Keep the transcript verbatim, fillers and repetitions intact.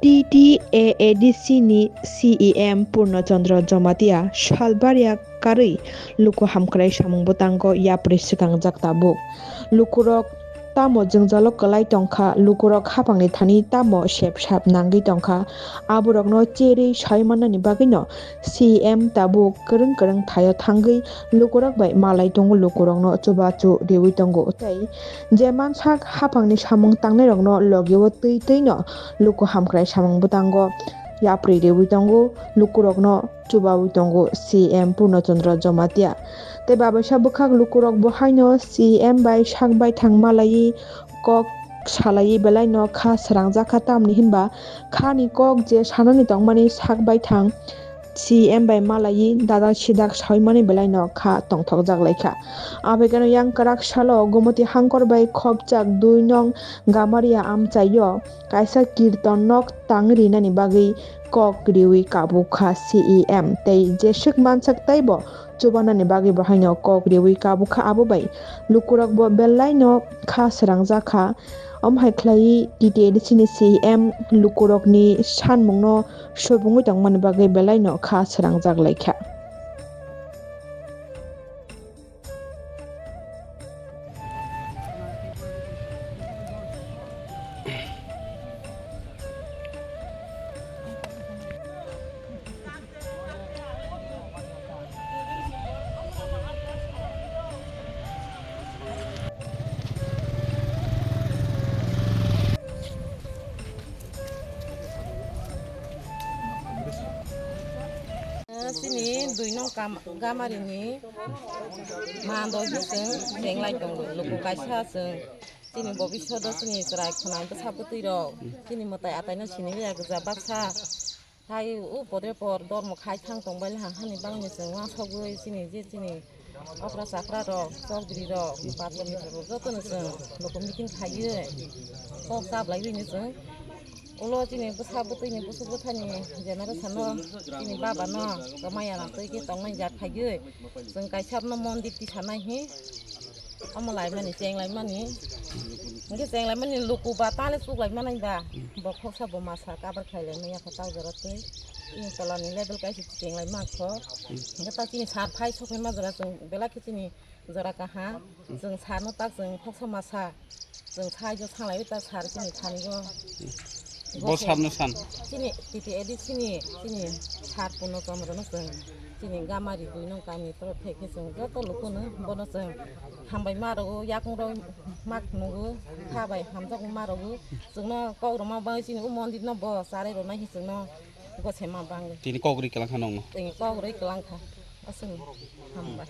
T T A A D C ni C E M Purno Chandra Jamatia salbaria karwi luku hamkrai samung bwtango yapri swkangjak tabuk. Lukurok tamo jwngjalo kwlai tongkha, lukurok haphangni thani tamo sep sap nangwi tongkha, aborokno cherwi sai mannani bagwino C M tabuk kwrwng kwrwng thaio thangwi lukurok bai malai tongo, lukurokno chubachu riwi tongo tei je mansak haphangni samung tangnairokno logio twi twino luku hamkrai samung bwtango yapri riwi tongo, lukurokno chubawi tongo C M Purno Chandra Jamatia. Tei babaisa bwkhak lukurok bo haino C M bai sak baithang malaiwi kok salaiwi belaino kha srangjak kha, tamni hinba khani kok je sanani tongmani sak baithang C M bai malaiwi dada sidak sawi mani belaino kha tongthokjak lai kha. Abekheno yang kwrak salo Gomoti Hangkor bai khopjak dui nong Gamaria amchaio kaisa kirton nok tang rinani bagwi kok riwi kabuk kha C E M tei jeswk mansak teibo chubanani bagwi bo haino kok riwi kabuk kha, abo bai lukurok bo belaino kha srangjak kha. Omo hai khlaiwi T T A D C ni C M lukurokni sanmungno sobungwi tongmani bagwi belaino kha srangjak lai kha. Chini dui nong kam-, Gamari ni mando hi chwng chenglai tongo. Luku kaisa chwng chini bobishodo chini chwrai khwnai bwsa bwtwi rok chini mwtai atai no sini ya gwja baksa. Hai o pore por dormo khai thang tong bai ha hani bangni chwng uansukgwi chini je chini okra chakra rok, chokdri rok, patro mitro rok jotono chwng luku meeting khaiwi kok chap laiwi ni chwng ulo chini bwsa bwtwi ni busuk bwthani generation no chini baba no kwmaya na twi khe tongmani jak khaiwi chwng kaisa no mondir tisanai hi. Omo laimani, cheng laimani. Hingke cheng laimani luku ba tale chuk laimani ba. Bo khoksa bo masa kabar khai laimani yakho tak jora twi. Chini tola ni level kaisa cheng laima kho. Hingke tak chini sar phai sok laima jora chwng belai khe chini jora kaha. Chwng sar no tak chwng khoksa masa. Chwng sai jo sang lai tak sar chini thani go. Bo sar no san. Chini T T A D C ni chini sar Purno Chandra no chwng chini Gamari dui nong kami toro thai khe chwng joto luku no bono chwng hambai ma rwgo, yakung rok ma nugo, kha bai hamjak ma rwgo. Chwngno kok rwma bai chini o mondir no bo charai rwnai hi chwngno gose ma bangwi. Tini kok rwi kwlang kha nokno. Tini kok rwi kwlang kha. Aswk hambai.